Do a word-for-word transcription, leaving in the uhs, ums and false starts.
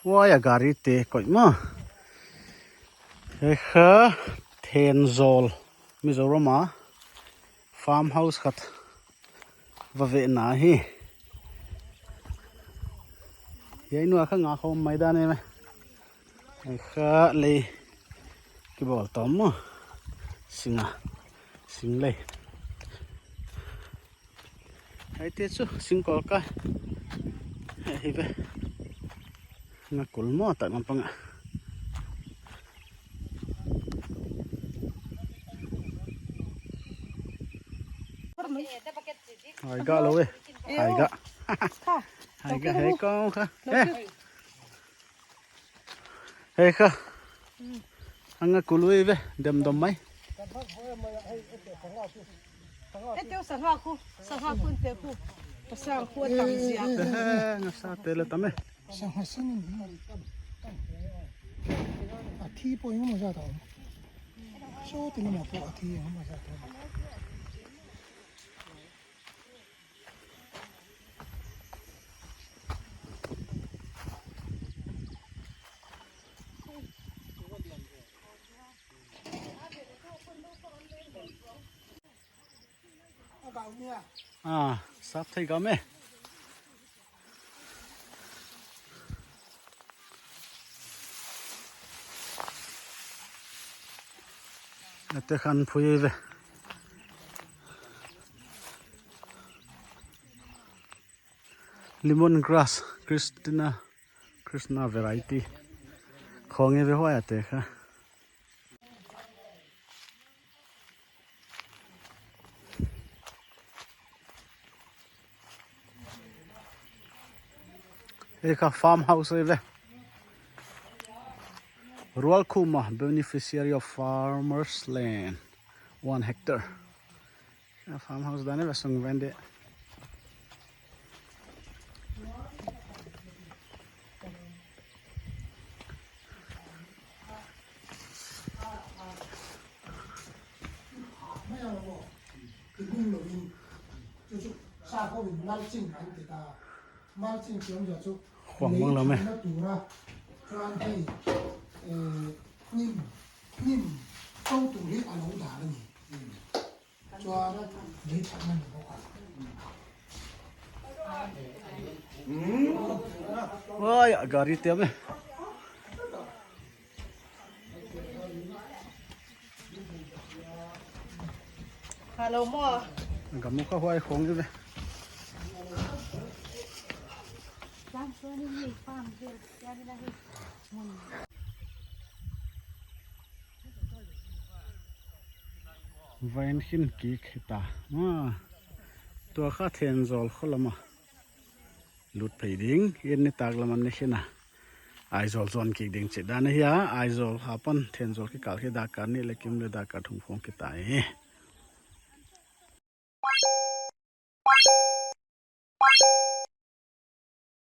Huai a gari te koih maw. Hiai kha Thenzawl, Mizoram a farmhouse khat va vehna hi. Hiai nuai kha nga khawm mai dan e me. Hiai kha lei kibawl tawm maw. Sing a, sing lei. Hiaite chu singkawl ka hi ve. Nga kul maw tak lampang a. Hai ga lo e. Hai ga. Hai ga, hei kong kha. Hei. Hei kha. Anga kul ve, dem dom mai. E teu sangha khu, sangha khu te khu. Sangha khu tam zia. Te he, nga sa te le tam e. Sangha sin ni. A thi po yung ma za ta. So ti ni ma po a thi yung ma za ta. Ah, sap thei ka me. Ate khan phui ve. Lemon grass, Christina, Krishna variety. Khong e ve huai ate kha. Hiai kha farmhouse e ve. Rualkhuma, beneficiary of farmer's land, one hectare. Farmhouse dan e ve, sung vende. Khuang mang lo me. Wai, a gari te me. Hello, mo. Gam kha huai khong i ve. Vain khin kik hita. Ah, tua kha Thenzawl kho lama lut phei ding, in nitak lam an ni khin a. Aizawl zon kik ding chih dan ahi a, Aizawl apan Thenzawl kikal khi dak kar nih leh kim leh dak kar thum khong kita hi.